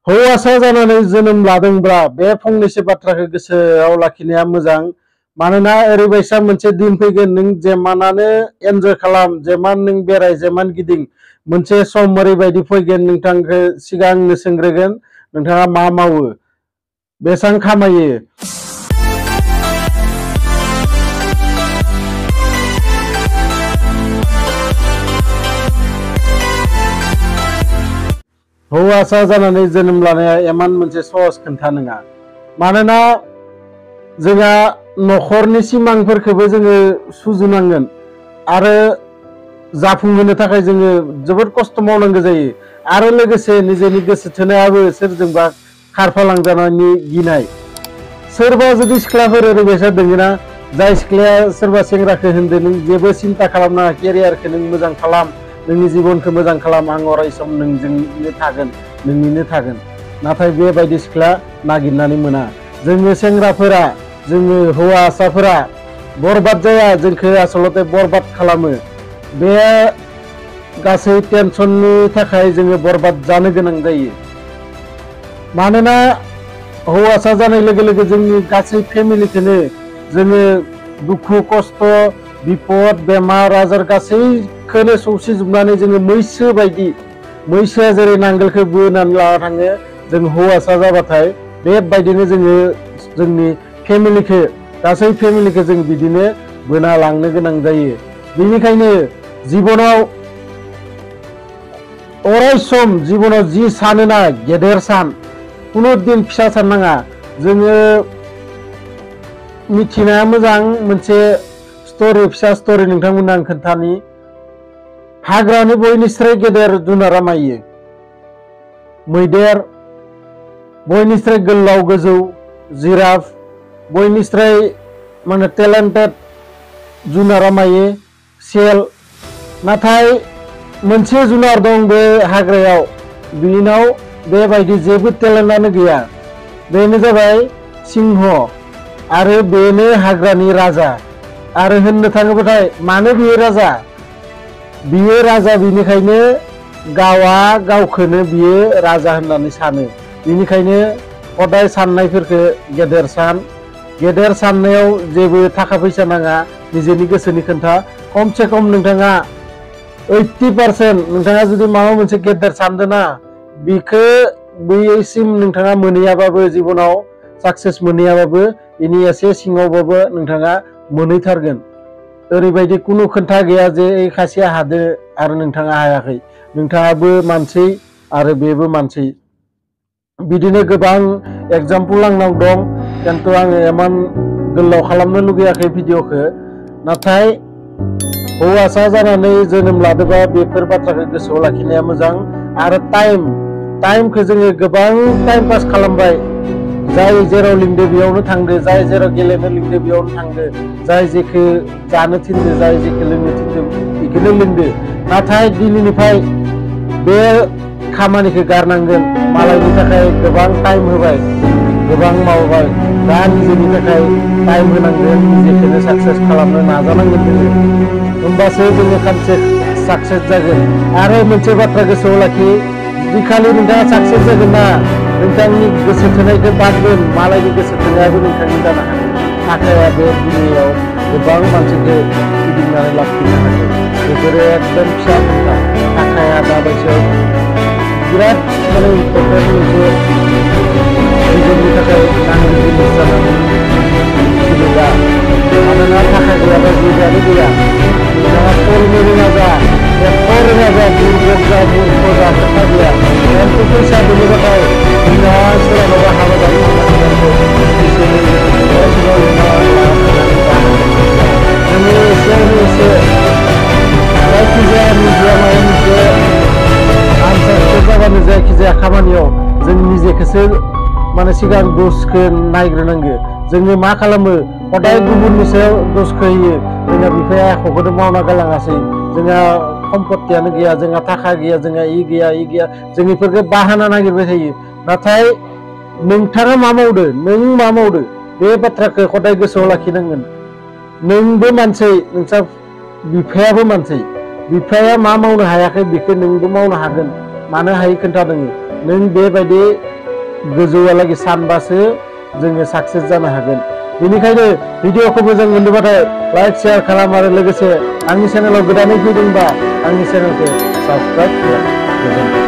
हौवासा जानानै जोनोम लादोंब्ला बे फंनैसो बाथ्राखौ गोसोआव लाखिनाया मोजां। मानोना ओरैबायसा मोनसे दिन फैगोन, नों जेमानानो एन्जय खालाम, जेमान नों बेराय, जेमान गिदिं, मोनसे सम ओरैबायदि फैगोन नोंथांखौ सिगांनो सोंग्रोगोन नोंथाङा मा मावो, बेसेबां खामायो। हौवासा जानानै जोनोम लानाया एमान मोनसे सहज खोथा नङा। मानोना जोंहा न'खरनि सिमांफोरखौबो जोङो सुजुनांगोन आरो जाफुंहोनो थाखाय जोङो जोबोद खस्थ' मावनांगौ जायो। आरो लोगोसे निजेनि गोसो थोनायाबो सोरजोंबा खारफालांजानायनि गिनाय। सोरबा जुदि सिख्लाफोर ओरैबायसा दङना, जाय सिख्लाया सोरबा सेंग्राखौ होनदो नों जेबो सिन्था खालामनाङा, केरियारखौ नों मोजां खालाम, नोंनि जिबनखौ मोजां खालाम, आं अराय सम नोंजोंनो थागोन, नोंनिनो थागोन। नाथाय बेबायदि सिख्ला नागिरनानै मोना। जोङो सेंग्राफोरा, जोङो हौवासाफोरा बरबाद जाया, जोंखौ आसलते बरबाद खालामो। बे गासै टेनसननि थाखाय जोङो बरबाद जानो गोनां जायो। मानोना हौवासा जानाय लोगो लोगो जोंनि गासै फेमिलिखौनो जोङो दुखु खस्थ' बिपद बेमार आजार गासैखौनो सौसिजोबनानै जोङो मैसो बायदि, मैसोआ जेरै नांगोलखौ बोनानै लाना थाङो, जों हौवासा जाबाथाय बेबायदिनो जोङो जोंनि फेमिलिखौ, गासै फेमिलिखौ जों बिदिनो बोना लांनो गोनां जायो। बेनिखायनो जिबनाव अराय सम जिबनाव जि सानोना गेदेर सान, कुनु दिन फिसा साननाङा। जोङो मिथिनाया मोजां मोनसे स्ट'रि, फिसा स्ट'रि नोंथांमोननो आं खोन्थानि। हाग्रानि बयनिस्राय गेदेर जुनारा मायो? मैदेर। बयनिस्राय गोलाव गोजौ जिराफ। बयनिस्राय माने टेलेन्टेड जुनारा मायो? सेल। नाथाय मोनसे जुनार दं बे हाग्रायाव, बिनाव बेबायदि जेबो टेलेन्टआनो गैया। बेनो जाबाय सिंह आरो बेनो हाग्रानि राजा। आरो होननो थाङोबाथाय मानो बियो राजा? बियो राजा बिनिखायनो गावआ गावखौनो बियो राजा होननानै सानो। बिनिखायनो हदाय साननायफोरखौ गेदेर सान। गेदेर साननायाव जेबो थाखा फैसा नाङा, निजेनि गोसोनि खोथा। खमसे खम नोंथाङा 80% नोंथाङा जुदि माबा मोनसे गेदेर सानदोंना, बिखौ बैसिम नोंथाङा मोनहैयाबाबो, जिबनाव साक्सेस मोनहैयाबाबो, बेनि एसे सिङावबाबो नोंथाङा मोनहैथारगोन। ओरैबायदि कुनु खोथा गैया जे खासेया हादो आरो नोंथाङा हायाखै। नोंथाङाबो मानसि आरो बेबो मानसि। बिदिनो गोबां एग्जाम्पल आंनाव दं, खिन्थु आङो इमान गोलाव खालामनो लुगैयाखै भिडिअखौ। नाथाय हौवासा जानानै जोनोम लादोंबा बेफोर बाथ्राखौ गोसोआव लाखिनाया मोजां। आरो टाइमखौ जोङो गोबां टाइम पास खालामबाय। जाय जेराव लिंदो बेयावनो थांदो, जाय जेराव गेलेनो लिंदो बेयावनो थांदो, जाय जेखौ जानो थिनदो, जाय जेखौ लोंनो थिनदो बेखौनो लोंदो। नाथाय दिनैनिफ्राय बे खामानिखौ गारनांगोन। मालायनि थाखाय गोबां टाइम होबाय, गोबां मावबाय, दा निजेनि थाखाय टाइम होनांगोन, निजेखौनो साक्सेस खालामनो नाजानांगोन जोङो। होमबासो जोङो सानसे साक्सेस जागोन। आरो मोनसे बाथ्रा गोसोआव लाखि, जिखालि नोंथाङा साक्सेस जागोन ना, नोंथांनि गोसो थोनायखौ बादगोन, मालायनि गोसो थोनायाबो नोंथांनि जानो हागोन। थाखाया बे दुनियाव गोबां मानसिखौ गिदिंनानै लाखिनो हागोन। बेफोरो एकदम फिसा खोथा। थाखाया दाबायदियाव बिराद माने इम्परटेन्ट मोनसे जिबननि थाखाय नांगौ जिनिस जानानै फैदों दा। मानोना थाखा गैयाबा जेबोआनो गैया। नोंथाङा फरायनो रोङा जा, एख' रोङा जा, दुर्बल जा, मूर्ख जा, खोथा गैया। खिन्थु फैसा मोनोबाथाय नोंथाङा सोरहाबा हाबा जानो थांनांगौ, बिसोरनि फरायसालियाव लिंना लाना थांनानै जानांगौ। जोङो एसेयावनो एसे जायखिजाया निजेया माबा मोनसे आनसाक्सेस जाबानो जायखिजाया खामानियाव जों निजेखौसो माने सिगां दसखौ नायग्रोनांगौ। जोङो मा खालामो, हदाय गुबुननि सायाव दसखौ होयो। जोंहा बिफाया एख'खौनो मावना गालाङासै, जोंहा सम्पतियानो गैया, जोंहा थाखा गैया, जोंहा इ गैया, इ गैया, जों बेफोरखौ बाहाना नागिरबाय थायो। नाथाय नोंथाङा मा मावदो, नों मा मावदो, बे बाथ्राखौ हदाय गोसोआव लाखिनांगोन। नोंबो मानसि, नोंसा बिफायाबो मानसि। बिफाया मा मावनो हायाखै बेखौ नोंबो मावनो हागोन। मानो हायै खोन्थादों। नों बेबायदि गोजौआलागै सानबासो जोङो साक्सेस जानो हागोन। बेनिखायनो भिडिअखौ मोजां मोनदोंबाथाय लाइक शेयार खालाम आरो लोगोसे आंनि चेनेलाव गोदानै फैदोंबा आंनि चेनेलखौ साबस्क्राइब खालाम। गोजोन्थों।